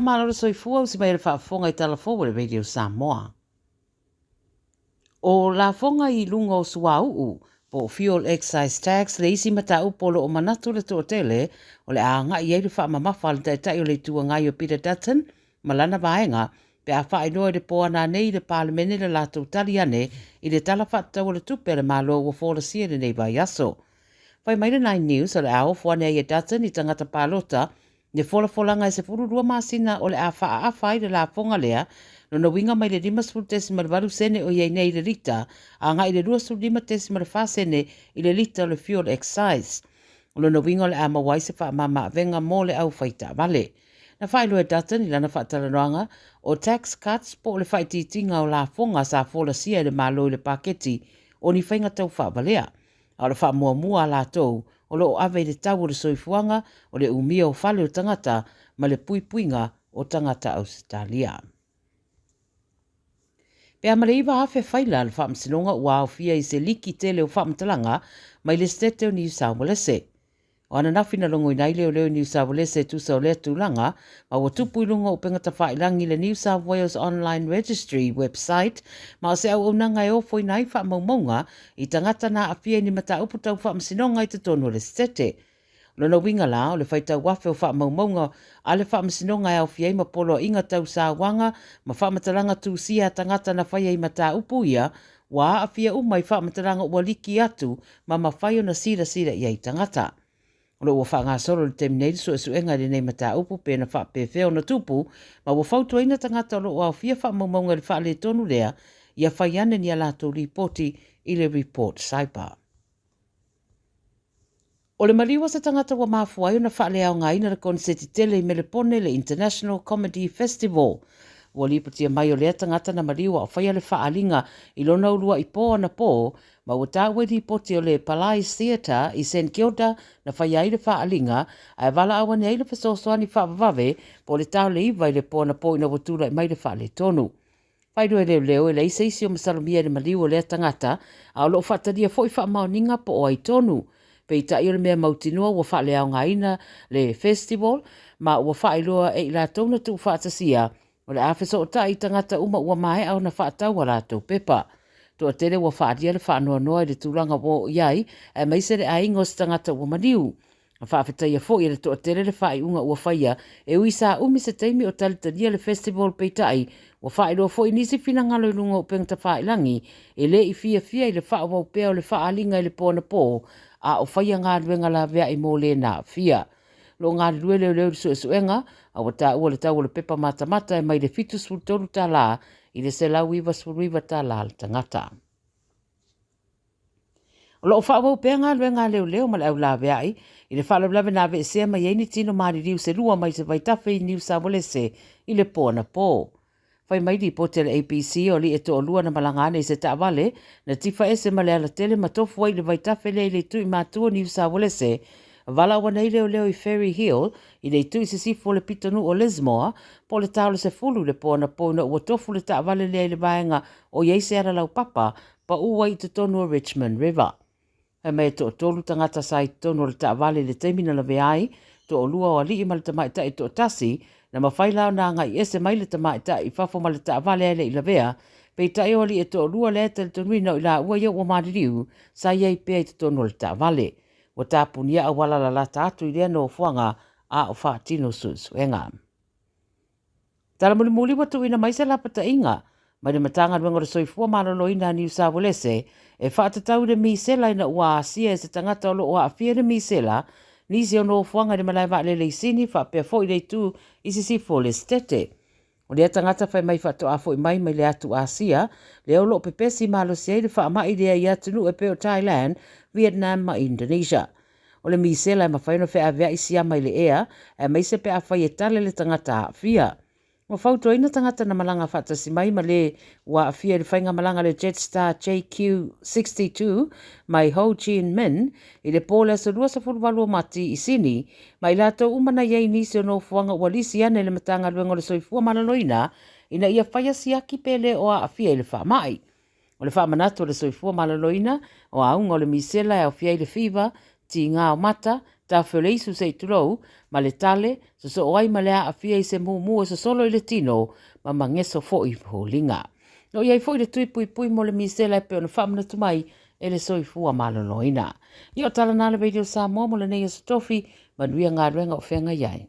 Faamalo le soifua usi mai le faafofoga i tala fou a le Radio Samoa. O lafoga i luga o suauu po o fuel excise tax le isi mataupu o lo o manatu le toatele o le a agai i ai le faamamafa a le Taitai o le Itu Agai o Peter Dutton ma lana vaega pe a faailoa i le po ananei i le Palemene le latou tali ane i le Tala Faatatau o le Tupe a le Malo ua folasia i lenei vaiaso. Fai mai le Nine News o le a ofo ane ai e Dutton i tagata palota le folafolaga e 12 masina o le a faaafa ai le lafoga lea, lona uiga mai le 50.8 sene o i ai nei i le lita agai i le 25.4 sene i le lita o le fuel excise. O lona uiga o le a maua ai se faamama-avega mo le au fai taavale. Na faailoa e Dutton i lana faatalanoaga, o tax cuts po o le faaitiitiga o lafoga sa folasia e le Malo i le paketi o ni faiga tau faavalea. A o le faamuamua a latou o lo o ave i le tau o le soifuaga, o le umia o fale o tagata ma le puipuiga o tagata Ausetalia. Pe a ma le 9,000 faila a le Faamasinoga ua aofia i se liki tele o faamatalaga mai le Setete o Niu Saualese. O ananafi na logoina ai leoleo i Niu Saualese e tusa o lea tulaga, ma ua tupu i luga o upega tafailangi le New South Wales Online Registry website, ma o se auaunaga e ofoina ai faamaumauga i tagata na aafia i ni mataupu tau faamasinoga i totonu o le Setete. O lona uiga la, o le faitau afe o faamaumauga a le faamasinoga e aofia ai ma poloaiga tau sauaga ma faamatalaga tusia a tagata na faia i mataupu ia, ua aafia uma i faamatalaga ua liki atu ma mafai ona silasila i ai tagata. O lo o ua faagasolo i le taimi nei le suesuega i lenei mataupu pe na faapefea ona tupu ma ua fautuaina tagata o lo o aofia faamaumauga i le faaletonu lea ia fai ane ni a latou lipoti i le Report Cyber. O le maliu o se tagata ua mafua ai ona faaleaogaina le koneseti tele i Melepone, le International Comedy Festival. Ua lipotia mai o lea tagata na maliu a o faia le faaaliga i lona uluai po anapō, ma ua taua i lipoti o le Palais Theatre i St Kilda na faia ai le faaaliga, ae valaau ane ai le fesoasoani faavavave po o le ta o le 9 i le po anapō ina ua tulai mai le faaletonu. Faailoa e leoleo, e leai se isi o masalomia i le maliu o lea tagata, a o lo o faatalia foi faamaoniga po o ai tonu. Peitai o le mea mautinoa ua faaleaogaina le festival ma ua faailoa e i latou na tuufaatasia o le a fesootai i tagata uma ua maea ona faatau a latou pepa. Toatele ua faaalia le faanoanoa i le tulaga ua oo i ai, aemaise le aiga o se tagata ua maliu. Na faafetaia foi e le toatele le faaiuga ua faia e ui sa umi se taimi o talitalia le festival peitai ua faailoa foi nisi finagalo i luga o upega tafailagi e le i fiafia i le faaauau pea o le faaaliga i le po anapō a o faia galuega laveai mo le na aafia. O lo o galulue leoleo i le suesuega a ua taua le tau o le pepa matamata e mai le $73 i le $199 le tagata. O lo o faaauau pea galuega a leoleo ma le au laveai i le faalavelave na aveesea mai ai ni tino maliliu se lua mai se vaitafe i Niu Sawalese i le po anapō. Fai mai lipoti a le ABC o alii e toalua na malaga ane i se taavale na tifa ese ma le alatele ma tofu ai i le vaitafe lea i le itu i matua o Niu Sawalese. Valaau ane ai leoleo i Ferry Hill i le itu i sisifo o le pitonuu o Lismore po o le ta o le 10 i le po anapō ina ua tofu le taavale lea i le vaega o i ai se ala laupapa Pau ai i totonu o Richmond River. Fai mai e toatolu tagata sa i totonu o le taavale i le taimi na lavea ai, toalua o alii ma le tamaitai e toatasi, na mafai la ona agai ese mai le tamaitai i fafo ma le taavale ae le i lavea, peitai o alii e toalua lea e talitonuina o i laua ia ua maliliu, sa i ai pea i totonu o le taavale. Ua tapunia auala lalata atu i lea nofoaga a o faatino suesuega. Tala mulimuli ua tuuina mai se lapataiga mai le Matagaluega o le Soifua Maloloina a Niu Sawelese e faatatau i le misela ina ua asia e se tagata o lo o aafia i le misela nisi o nofoaga i le malae vaalele i Sini faapea foi le itu i sisifo o le Setete. O lea tagata fai mai faatoa foi mai mai le atu Asia lea o lo o pepesi malosi ai le faamai lea i atunuu e pei o Thailand, Vietnam ma Indonesia. O le misela e mafai ona feaveai siama i le ea, aemaise pe afai e tale le tagata aafia. Ua fautuaina tagata na malaga faatasi mai ma le ua aafia i le faigamalaga a le Jetstar JQ62 mai Ho Chi Minh i le po o le aso 28 o Mati i Sini, ma i latou uma na i ai nisi o nofoaga ua lisi ane i le Matagaluega o le Soifua Maloloina ina ia faia siaki pe le o aafia i le faamai. O le faamanatu o le soifua maloloina, o auga o le misela e aofia ai le fiva, Tiga o mata, tafe o le isu se i tulou, ma le tale, sosoo ai ma le aafia i se mumu e sosolo i le tino, ma mageso foi foliga. O i ai foi le tui puipui mo le misela e pei ona faamanatu mai e le Soifua Maloloina. Ia o tala na a le Radio Samoa mo lenei aso tofi, manuia galuega o feagai ai.